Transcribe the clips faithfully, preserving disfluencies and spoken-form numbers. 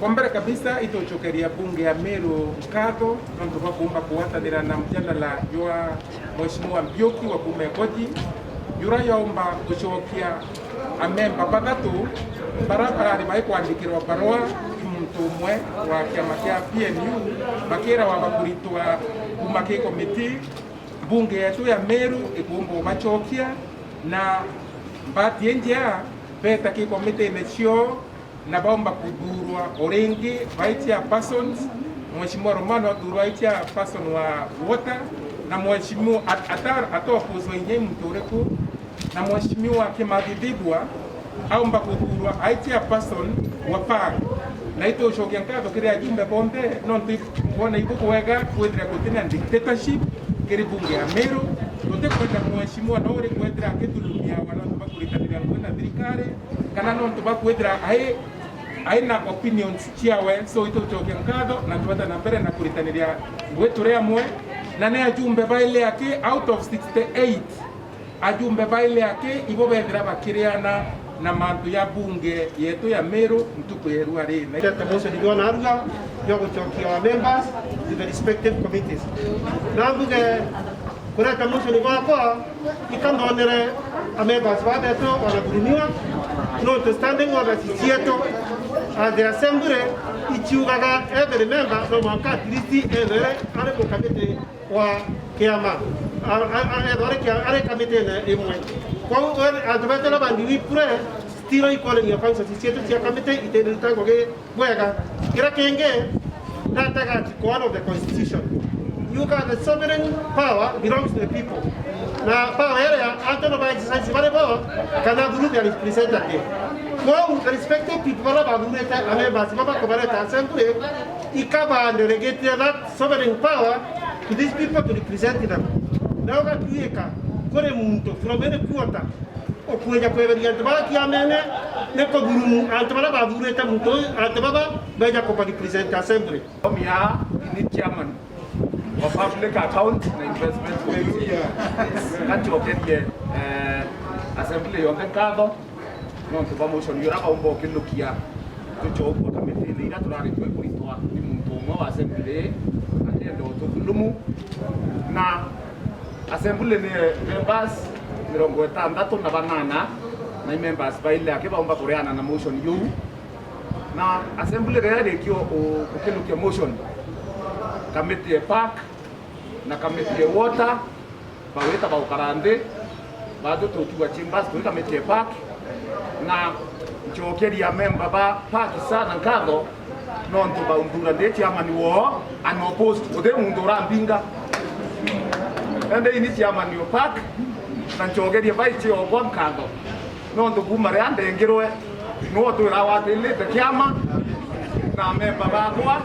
Kwa mbere kabisa, itucokeria bunge ya Meru nkatho nontu bwa kuumba kugwatanira na mjadala jwa Mheshimiwa Mbiuki wa kuuma Igoji, jura yaumba gucokia amemba bathatu bara barari baikwandikirwa barua i muntu umwe wa kiama kia P N U, bakirawa bakuritwa kuuma ki komiti. Mbunge yetu ya Meru ikuumba ubacokia, na mbati injea beta ki komitine cio na baumba kuthuurwa o ringi bai chairpersons. Mheshimiwa Romano athuurwa ai chairperson wa water, na Mheshimiwa at-, ata-, atopuzwa inya i muntu uriku, na Mheshimiwa Kimathi Thigwa aumba kuthuurwa ai chairperson wa park. Na itucokia nkatho kiri ajumbe bonthe, nontu i-, bona ibu bwega kwithira gutina dictatorship kiri bunge ya Meru. Tutikwenda Mheshimiwa no uri kwithira akithulumiawa nontu bwa kuritanira ngugi na thirikari, kana nontu bwa kwithira ai, ai na opinions ciawe. So, itucokia nkatho na twete na mbere na kuritaniria ngugi turi amwe, na ni ajumbe baili aki out of sixty-eight, ajumbe baili aki ibo bethira bakiriana na mantu ya bunge yetu ya Meru ntuku ya irua ri. Na Ndete motion jwa narua jwa gucokia our members to the respective committees. Na mbuge kureta motion gwakwa, ika ndonere a members ba betu banathurumiwa, nontu standing orders cietu as the assembly ichiugaga every member no mwanka at least ethire ari mukamiti wa kiama, a-, a-, a-, ethire ari kia-, ari kamitine imwe. Kwou we-, antu betu na bandi wipure, still equal in your councils cietu cia kamiti itiriruta ngugi bwega. Kira kingi, that is one of the constitution. You got the sovereign power belongs to the people. Na power iria antu no ba exercise bari bo, kana through their representative. Kwou the respective people bara bathurite a members baba kubareta assembly, ikaba delegate that sovereign power to these people to represent them. Na ugatuika kuri muntu from any quarter ukwija kweberia antu ba kiamene ni kuthurumu antu bara bathurite muntu uyu, antu baba beja kuba represent assembly. Omia ni chairman wa public account na investment committee. Ngacokerie, eh, assembly yonthe nkatho nontu bwa motion uria baumba ukinukia tucokua kamitine iria turari twe kuritwa ni muntu umwe wa assembly akenda ututhulumu. Na assembly ni members mirongo itantatu na banana, na i members baili aki baumba kureana na motion yuu. Na assembly riria irikio u-, gukinukia motion, kamiti ya park na kamiti ya water bawita baukara nthi, batu tukiwa chambers twi kamiti ya park, na ncokeria memba ba park sana nkatho nontu baunthura ndi chairman woo unopposed, guti muntu urambinga. Ende ini chairman wa park, na ncokerie vice okwa nkatho nontu kuuma riria ndengirwe, niwe utwira watilite kiama na memba bakwa,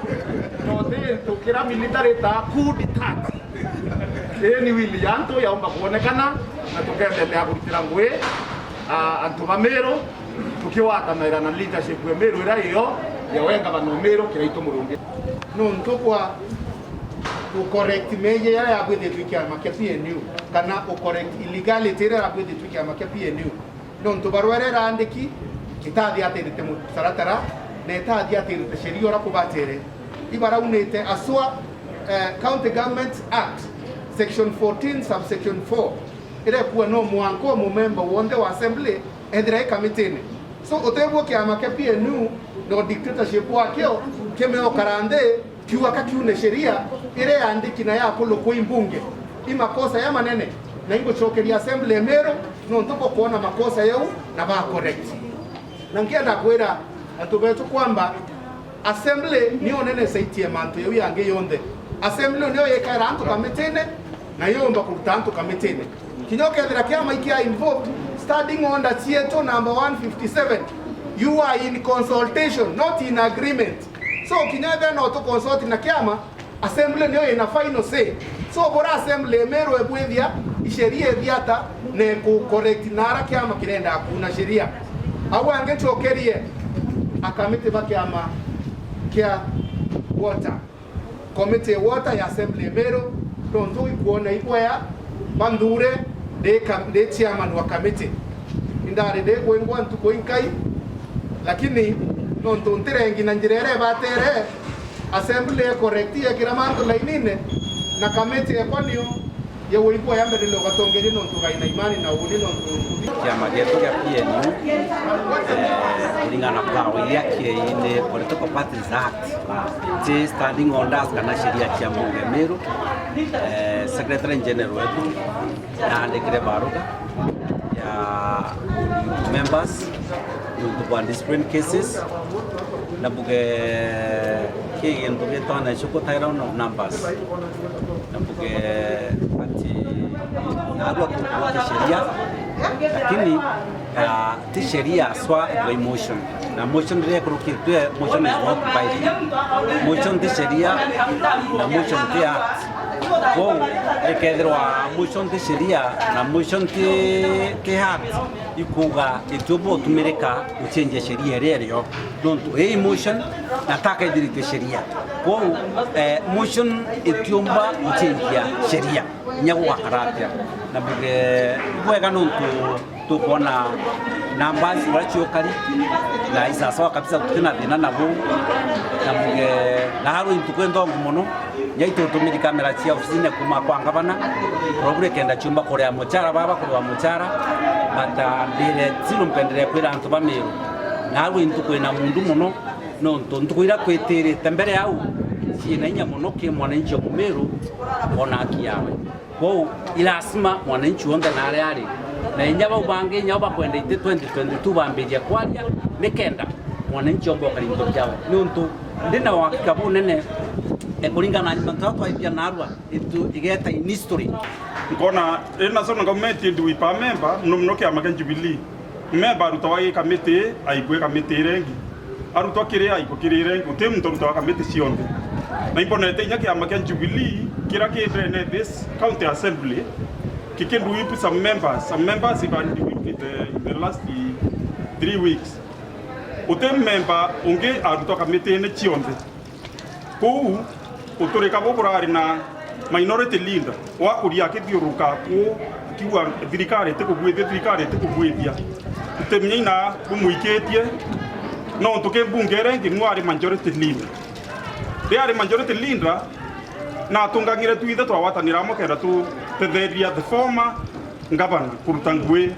na uti ntu kiria military ta coup d'etat. Ii ni will ya antu yaumba kwonekana, na tukendetea kuritira ngugi, a, antu ba Meru, tukiwatanira na leadership ya Meru iria iyo ya we ngavana o Meru Kiraitu Murungi. Nontu bwa ku correct meeyia iria yabwithitwe i kiama kia P N U, kana ku correct illegality iria yabwithitwe i kiama kia P N U, nontu barua iria iraandiki itathiatirite mutaratara na itathiatirite sheria uria kubatire. Ibaraunite aswa, eh, County Government Act, section fourteen, subsection four, iria ikua no mwanka o mumemba wonthe wa assembly ethira i kamitine. So, utebua kiama kia P N U no dictatorship wakio kimeokara nthi, kiuga ka kiune sheria iria yandiki na yakulukwa i mbunge. I makosa ya manene, na ingucokeria assembly ya Meru nontu bukwona makosa yau na ba correct. Na nkienda kwira antu betu kwamba assembly niyo uneneceitie mantu yau yangi yonthe. Assembly niyo yikaira antu kamitine na yumba kuruta antu kamitine. Kinya ukethira kiama ikia invoke standing order cietu number one fifty-seven, you are in consultation, not in agreement. So, kinya ethira no tu consult na kiama, assembly niyo ina final say. So, bora assembly imirwe ibwithia, isheria ithiata, na iku correct na ara kiama kirenda kuna sheria. Au angi ncokerie akamiti ba kiama kia water. Committee ya water ya assembly ya Meru, nontu ikwona ibwea banthure ndi ka-, ndi chairman wa committee. Indari ndikwingwa ntuku inkai, lakini Nontu ntirengi na njira iria ibatere, assembly e correct, yekira mantu lainine, na kamiti ekwa niyo ya uigua ya mbere ugatongeria nontu gaina imani na uni nontu kiama gietu gia P N U, eh, kuringana na power iria kiei ni Political Parties Act, ti Standing Orders kana sheria cia mbunge Meru. Eh, Secretary General wetu naandikire baruga ya members nontu bwa discipline cases, na mbuge ki gintu gitwa na issue ku tie down of numbers, na mbuge ati narua tukurukia sheria, lakini, ah, ti sheria aswa by motion. Na motion riria ikurukitwe, motion is not binding. Motion ti sheria, na motion ti act. Kwou ikethirwa motion ti sheria, na motion ti, ti act, ikuuga itiumba utumirika gucenjia sheria iria irio, nontu ii motion na takethiritwe sheria. Kwou, eh, motion itiumba gucenjia sheria, inya gugakara atia. Na mbuge ibwega nontu tukwona numbers uria ciukari na isasawa kabisa, tutina thina nabo. Na mbuge naarua intuku inthongu mono, nyaitutumiri kamera cia ofisine kuma kwa ngavana, probably kenda ciumba kuria muchara baba kuriwa muchara, but, uh, mbire zero mpenderea kwira antu ba Meru, naarua intuku ina mundu mono, nontu ntuku iria kwitirite mbere au ciina inya mono ki mwananchi o Mumeru ona aki yawe. Kwou i lazima mwananchi wonthe naria ari, na inya bau bangi inya bakwenda iti twenty twenty-two bambiria kwaria, nikenda mwananchi omba ukari into biawe, niuntu ndi na uhakika bunene, e, kuringana na mantu jaria twaithia narua, itu igeta in history. Nkona ina sona government ndi wipa member, muno muno kiama kia Jubilee. Memba arutagwa gi kamiti, aikue kamiti iria ingi. Arutwa kiri, aikue kiri iria ingi. Guti muntu arutagwa kamiti cionthe. Na imbonete inya kiama kia Jubilee, kiria ki ndene this county assembly, kikinduipu some members. Some members have been duipu in the, in the last three weeks. Guti memba ungi arutwa kamitine cionthe. Kuu, uturika bu burari na minority leader, wakuria akithiuruka kuu, akiuga, "Thirikari itikugwithia, thirikari itikugwithia." Ntimenya ina bumwikitie, nontu ki mbunge iria ingi niwe ari majority leader. Riria ari majority leader, na atungangire twinthe twagwatanira amwe kenda tutetheria the former ngavana kuruta ngui.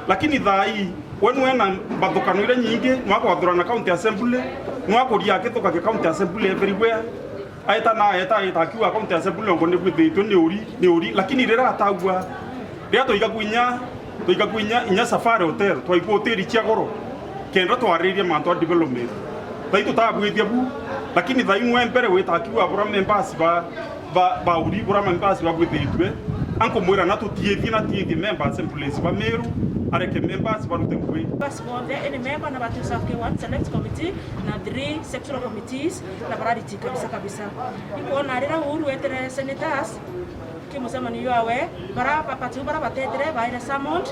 Lakini thaa ii, we nwe na mbathukano iria nyingi, nwa kwathurana county assembly, nwa kuria akithukagia county assembly everywhere. Aeta na aeta, aeta akiuga county assembly ongo ni bwithitwe ni uri, ni uri. Lakini riria atagua, riria twaika kwinya, twaika kwinya inya Safari Hotel, twaigua hoteli cia goro, kenda twaririria mantu a development. Thaa ii tutabwithia bu, lakini thaa ii nwe mbere wita akiuga bura members ba ba, ba uri bura members babwithitue, ankumwira na tutiithie na tiithie member assemblies ba Meru, areke members barute ngui. Members bonthe, any member na batu serve ki one select committee na three sectoral committees, na barariti kabisa kabisa. Ikwona riria Uhuru etere senators, ki mucemanio yawe, bara bapatiu bara batetire baire summoned,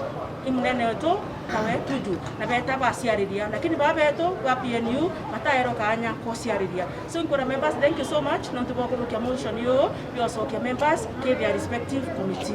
i munene wetu, tawe Tuju, na beta baciariria. Lakini baba betu ba P N U bataerwo kaanya kuciariria. So, nkwira members, thank you so much, nontu bwa kurukia motion yu, yocokia members ki their respective committees.